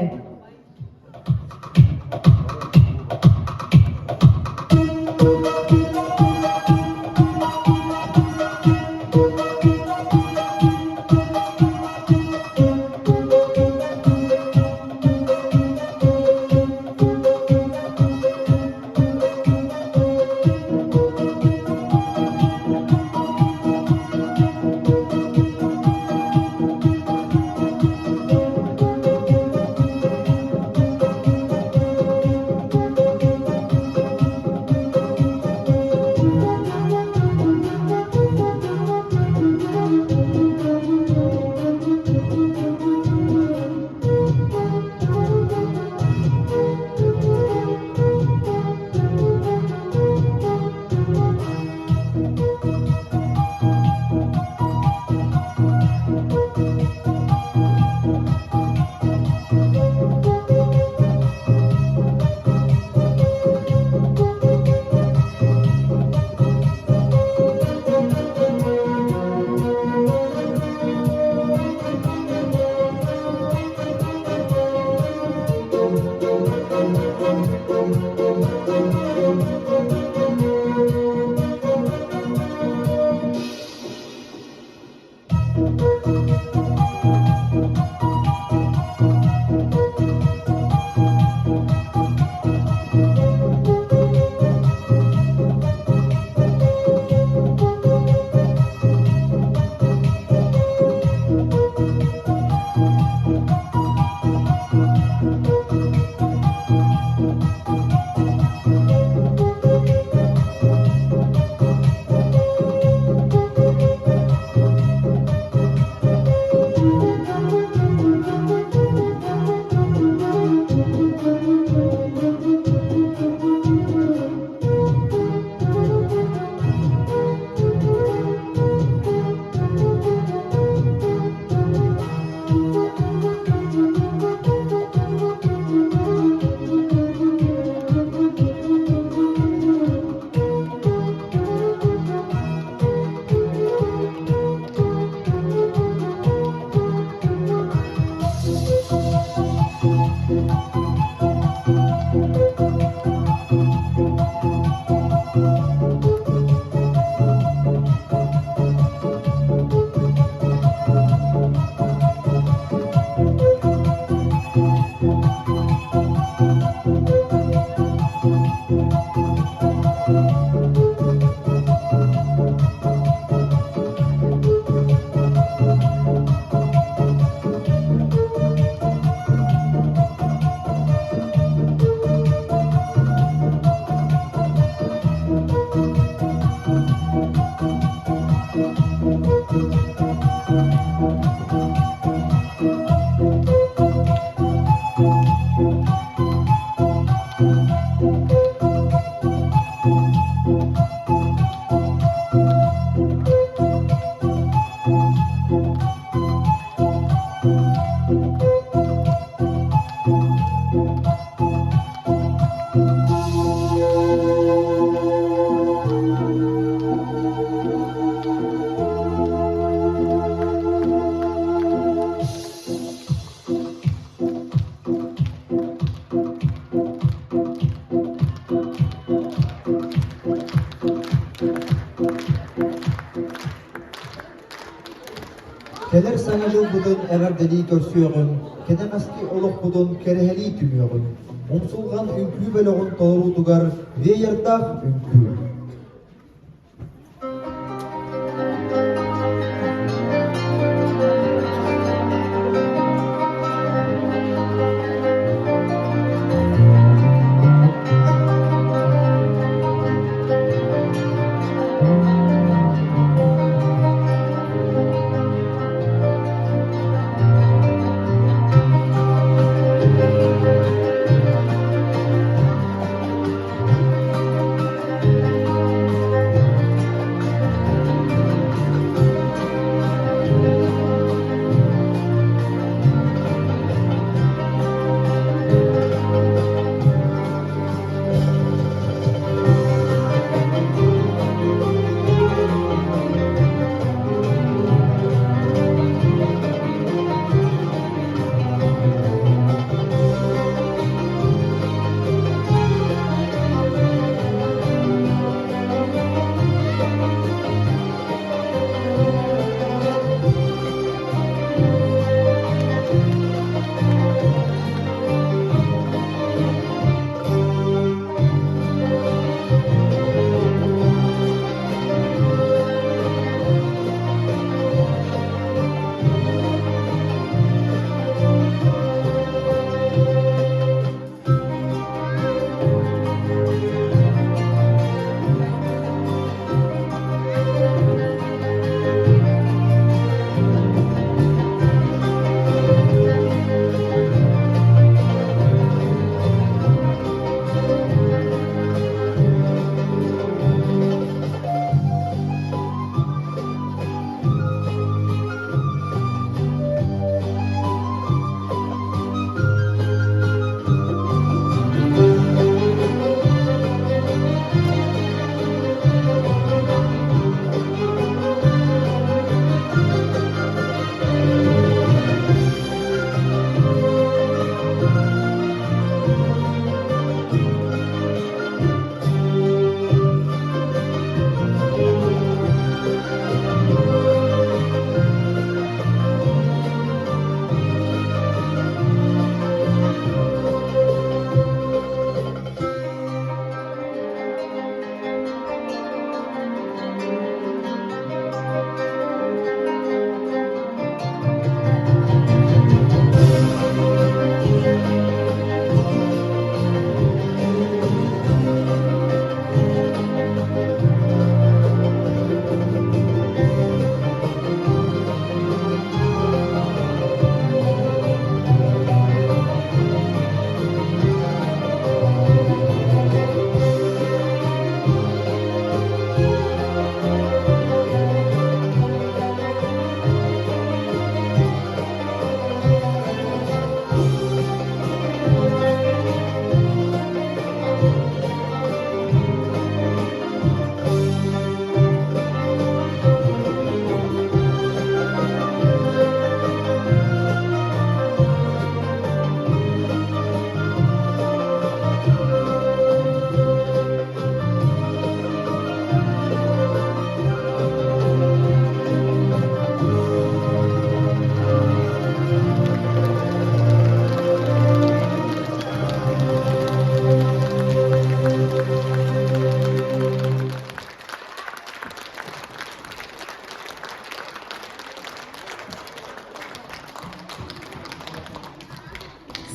Кэлэр Саҥа дьылбытын эҕэрдэлии көрсүөҕүҥ, кэнэҕэски олохпутун кэрэһэлии түмүөҕүҥ. Умсулҕан үҥкүү бөлөҕүн толоруутугар веердаах үҥкүү.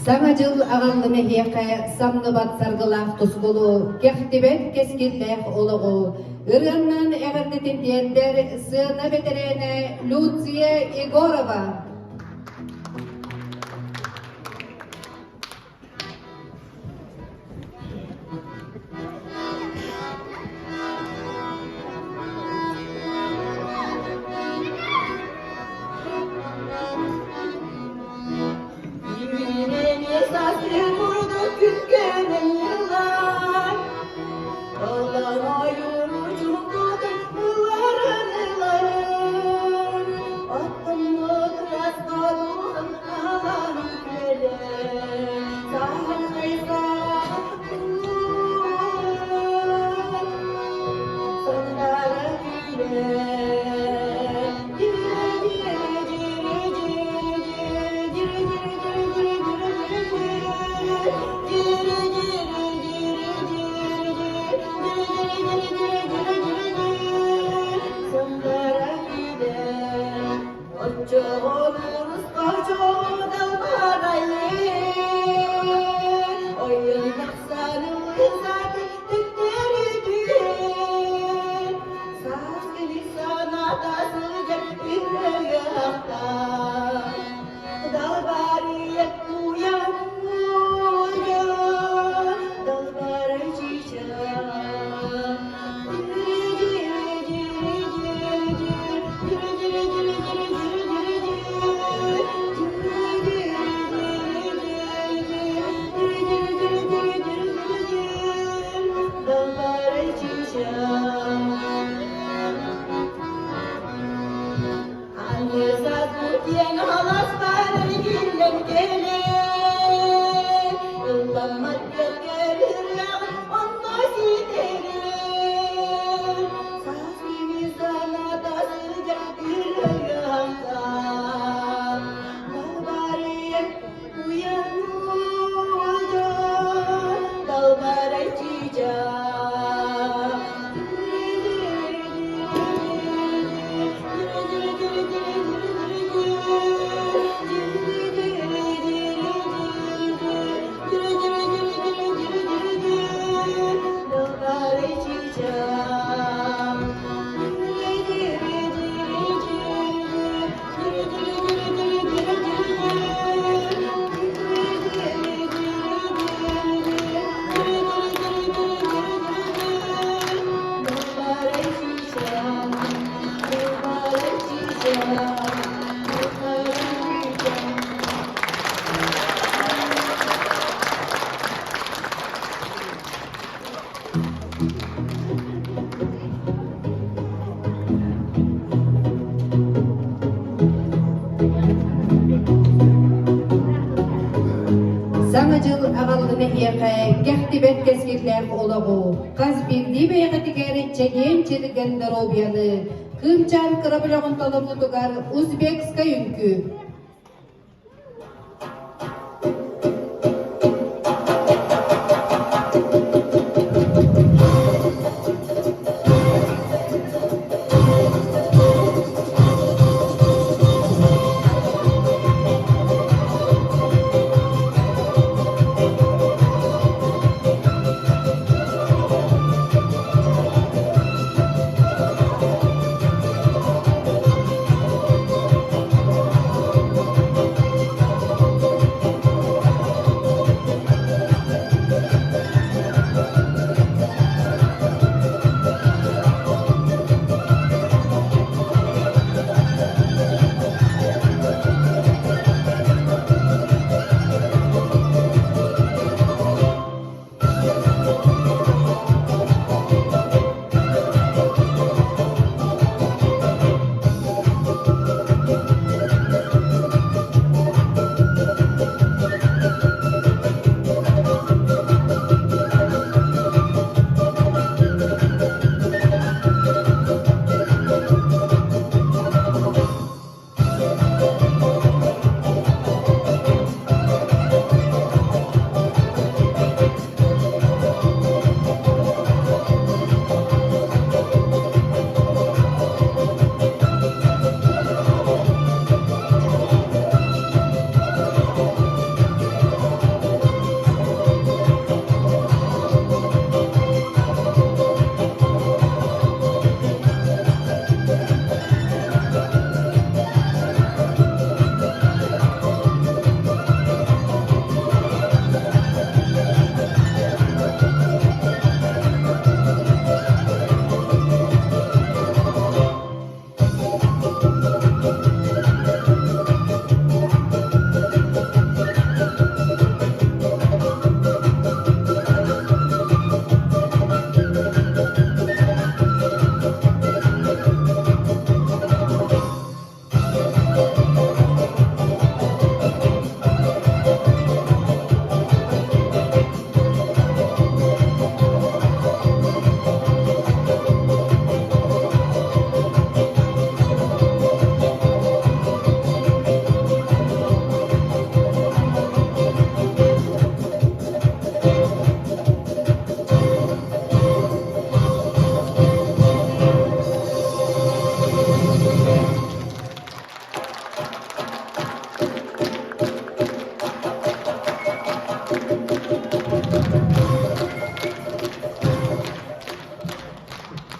Саҥа дьыл аҕаллым эһиэхэ самныбат саргылаах тускулу, кэхтибэт кэскиллээх олоҕу. Ырыаннан эҕэрдэтин тиэрдэр сыана бэтэрээнэ Люция Егорова. Баҕарабын эһиэхэ кэхтибэт кэскиллээх олоҕу, хас биирдии бэйэҕитигэр чэгиэн-чэлгэн доруобуйаны, Кыымчаан кыра бөлөҕүн толоруутугар узбекскай үҥкүү.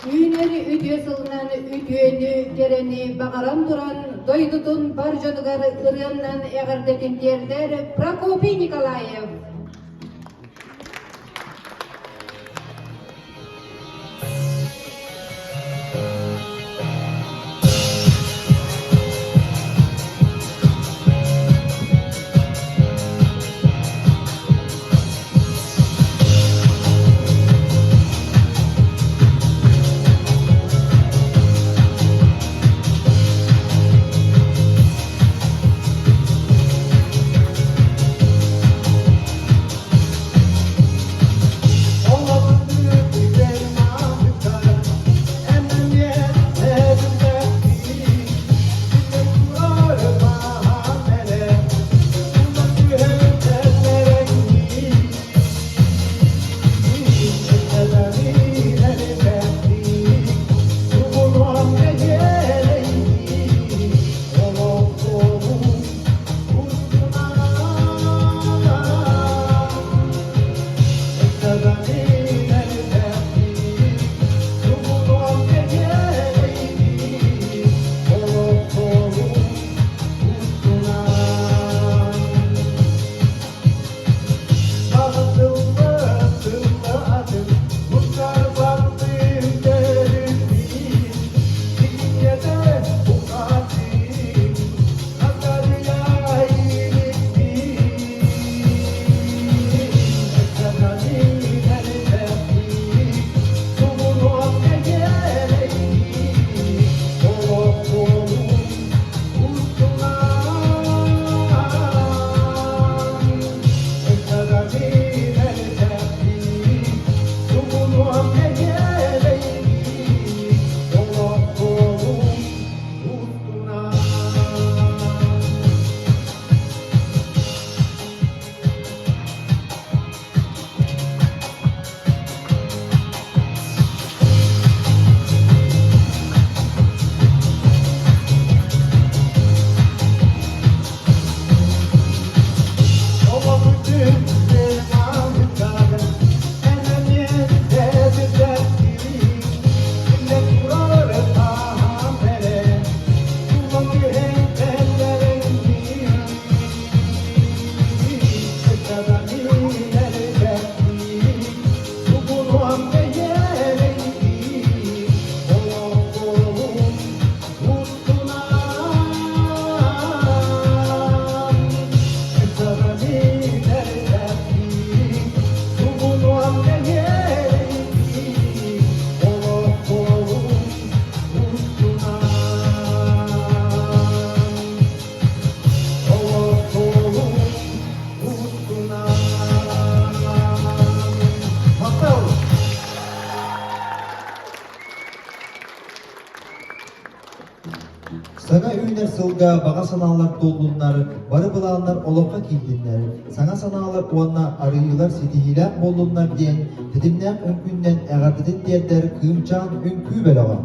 Үүнэр үтүө сылынан үтүөнү, кэрэни баҕаран туран дойдутун бар дьонугар ырыаннан эҕэрдэтин тиэрдэр Прокопий Николаев. Үүнэр сылга баҕа санаалар туоллуннар, бары былааннар олоххо киирдиннэр, саҥа санаалар уонна арыйыылар ситиһиилээх буоллуннар диэн тэтимнээх үҥкүүннэн эҕэрдэтин тиэрдэр Кыымчаан үҥкүү бөлөҕө.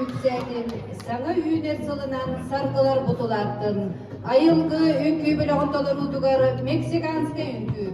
үксээтин, саҥа үүнэр сылынан саргылар бутулааттын. Айылгы үҥкүү бөлөҕүн толоруутугар мексиканскай үҥкүү.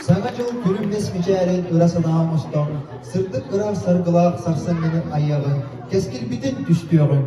Саҥа дьыл күлүмнэс мичээрин ыра санаа оҥостон, сырдык ыраас саргылаах сарсыҥҥыны айыаҕыҥ, кэскилбитин түстүөҕүҥ!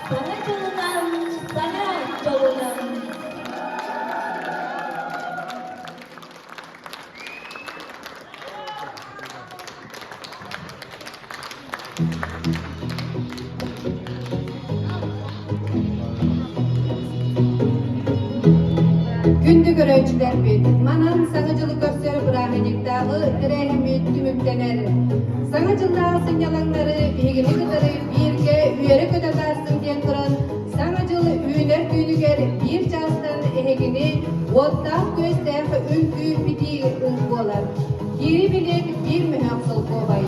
Саҥа дьылынан, саҥа дьолунан! Күндү көрөөччүлэрбит, манан Саҥа дьылы көрсөр бырааһынньыктааҕы тэрээһиммит түмүктэнэр. Саҥа дьыллааҕы сынньалаҥнары биһигини кытары бииргэ үөрэ-көтө таастым диэн туран, Саҥа дьыл үүнэр түүнүгэр биир чаастан эһигини уоттаах-күөстээх үҥкүү-битии буолар. Киири билиэт биир мөһөөх солкуобай.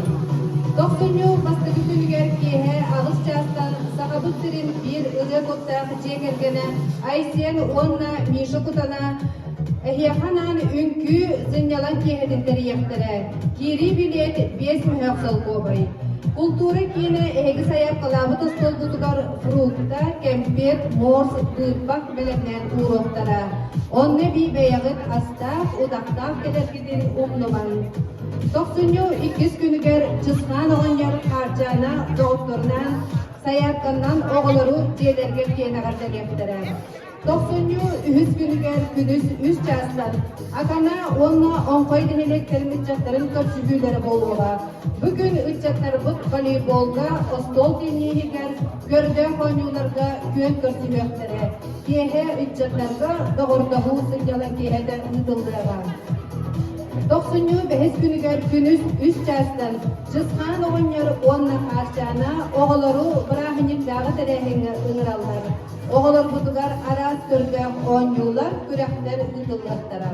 Тохсунньу бастакы күнүгэр киэһэ аҕыс чаастан Сахабыт сирин биир ырыа куттаах дьиэ кэргэнэ Айсен уонна Миша Кутана эһиэхэ анаан үҥкүү сынньалаҥ киэһэтин тэрийиэхтэрэ. Киирии билиэт 5 мөһөөх солкуобай. Култуура киинэ эһиги сайаапкалаабыт остуолгутугар фрукта, кэмпиэт, морс, быыппах бэлэмнээн ууруохтара. Онно эбии бэйэҕит астаах, утахтаах кэлэргитин умнумаҥ. Тохсунньу иккис күнүгэр Чысхаан оҕонньор Хаарчаана доҕотторунаан сайаапканнан оҕолору дьиэлэргэ тиэн эҕэрдэлиэхтэрэ. Тохсунньу үһүс күнүгэр күнүс үс чаастан Акана уонна Оҥхой нэһилиэктэрин ыччаттарын көрсүһүүлэрэ буолуоҕа. Бу күн ыччаттарбыт волейболга, остуол тенниһигэр, көрдөөх оонньууларга күөн көрсүһүөхтэрэ. Киэһэ ыччаттарга доҕордоһуу сынньалаҥ киэһэтэ ыытыллыаҕа. Тохсунньу бэһис күнүгэр күнүс үс чаастан Чысхаан оҕонньор уонна Хаарчаана оҕолору бырааһынньыктааҕы тэрээһиҥҥэ ыҥыраллар. Оҕолорбутугар араас көрдөөх оонньуулар, күрэхтэр ыытыллыахтара.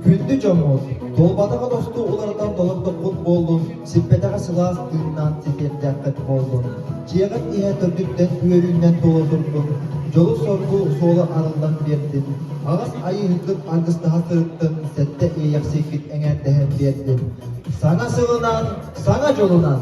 Күндү дьоммут, туолбатаҕы тосту уларытан толордоххут буоллун, сиппэтэҕи сылаас тыыннаан ситиэрдээххит буоллун, дьиэҕит иһэ төрдүттэн үөрүүнэн туола турдун, дьолу-соргу суола арыллан биэрдин, аҕыс айыыһыккыт аргыстаһа сырыттын, сэттэ иэйэхсиккит эҥээрдэһэн биэрдин. Саҥа сылынан, саҥа дьолунан!